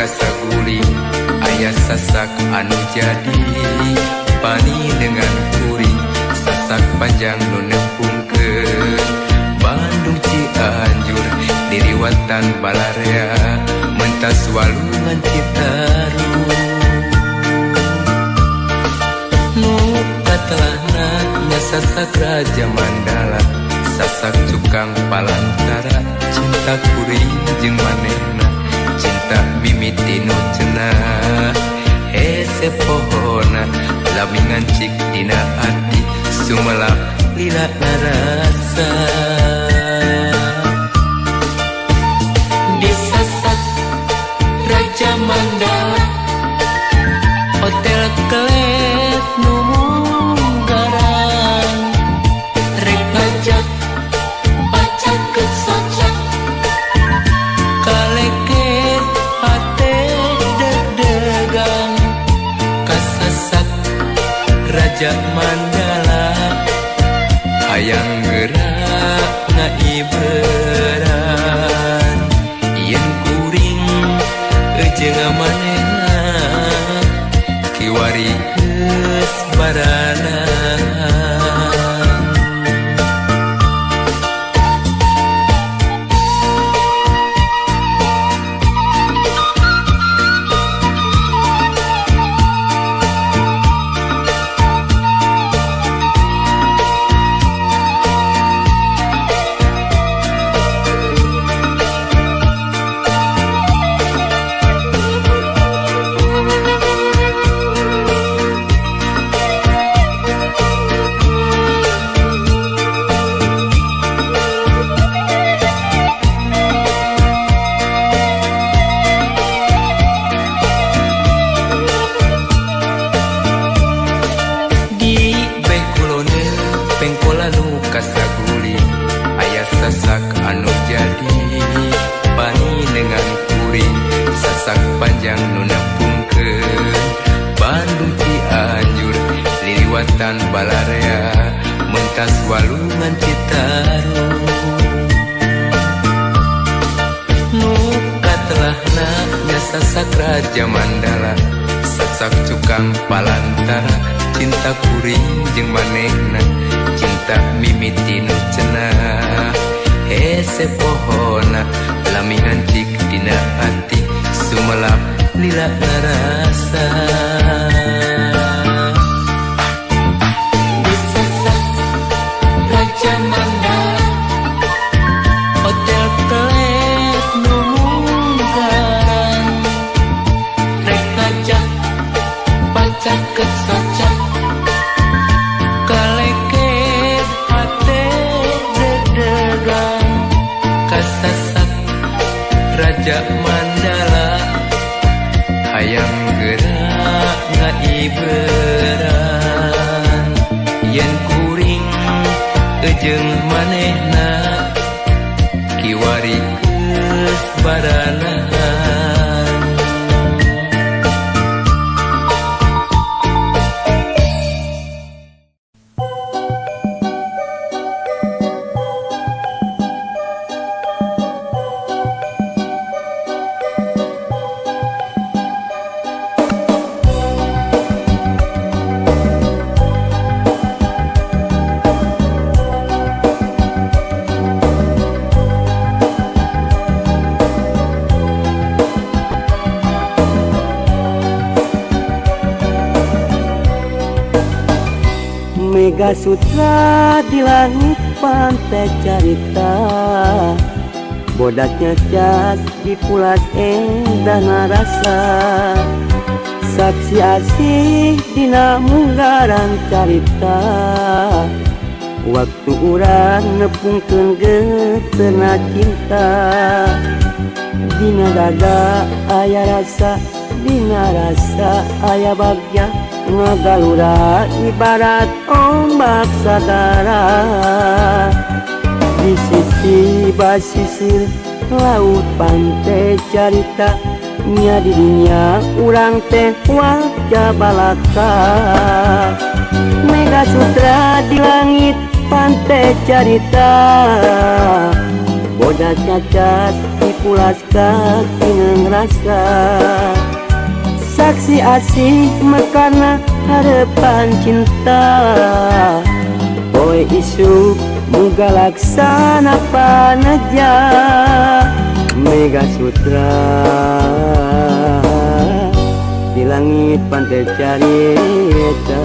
kasaguling aya sasak anu jadi pani dengan kuring sasak panjang nu nempungkeun Bandung Cianjur diriwatan balarea mentas walungan Citarum nu katelahna nya sasak Raja Mandala sasak cukang palantara cinta kuring jeung manehna cinta mimiti nu cenah hese pohona lami ngancik dina ati sumelap lila narasa disasak Raja Mandala hotel kelet nu munggaran rek ngajak pacaket socak kaleket hate deg-degan kasasak Raja Mandala hayang gerak ngaiberan yen kuring jeung manehna kiwari geus barana. Balarea mentas walungan Citarum nu katelahna nya sasak Raja Mandala sasak cukang palantara cinta kuring jeung manehna cinta mimiti nu cenah hese pohona lami ngancik dina ati sumelap lila narasa. Hotel kelet nu munggaran rek ngajak pacaket socak kaleket hate deg-degan kasasak Raja Mandala hayang gerak ngaiberan yen kuring jeung manehna kiwari geus baranahan. Mega Sutra di langit pantai carita bodaknya cas di pulas endah narasa saksi asih dina munggaran carita waktu urang nepungkeun geutena cinta dina dada aya rasa dina rasa aya bagja ngagalura ibarat ombak sagara di sisi basisir laut pantai carita nya di dunia urang teh wajah balaka Mega Sutra di langit pantai carita bodas cacat dipulas kaki ngerasa. rasa. Saksi asih mekarna harapan cinta. Poe isuk muga laksana panaja. Mega Sutra di langit pantai carita.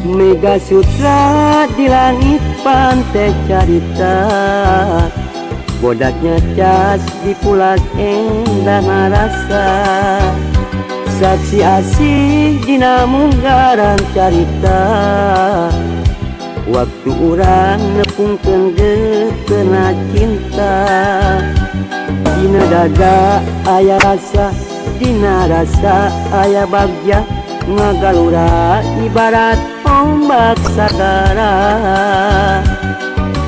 Mega Sutra di langit pantai carita. Bodaknya cas di pulas endah rasa. Saksi asih dina munggaran carita. Waktu urang nepungkeun geutena cinta. Dina dada aya rasa, dina rasa aya bagja. Ngagalura ibarat ombak sagara.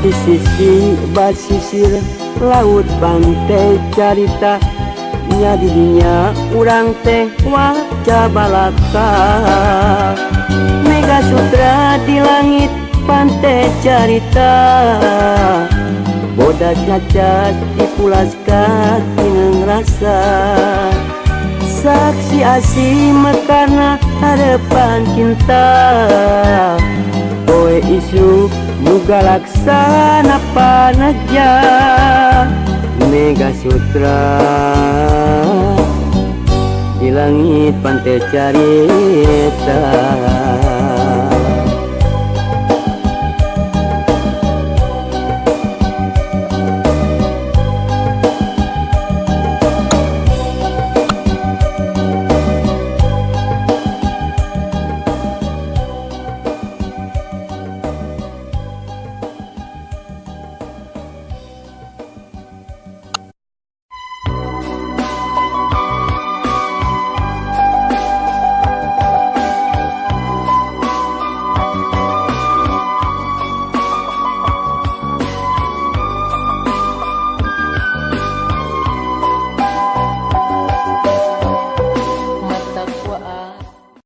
Di sisi basisir laut pantai carita. Nya didinya urang teh waca balaka. Mega Sutra di langit pantai carita. Bodas nyacat dipulas katineng rasa. Saksi asih mekarna harapan cinta. Poe isuk muga laksana panaja. Mega Sutra di langit pantai carita.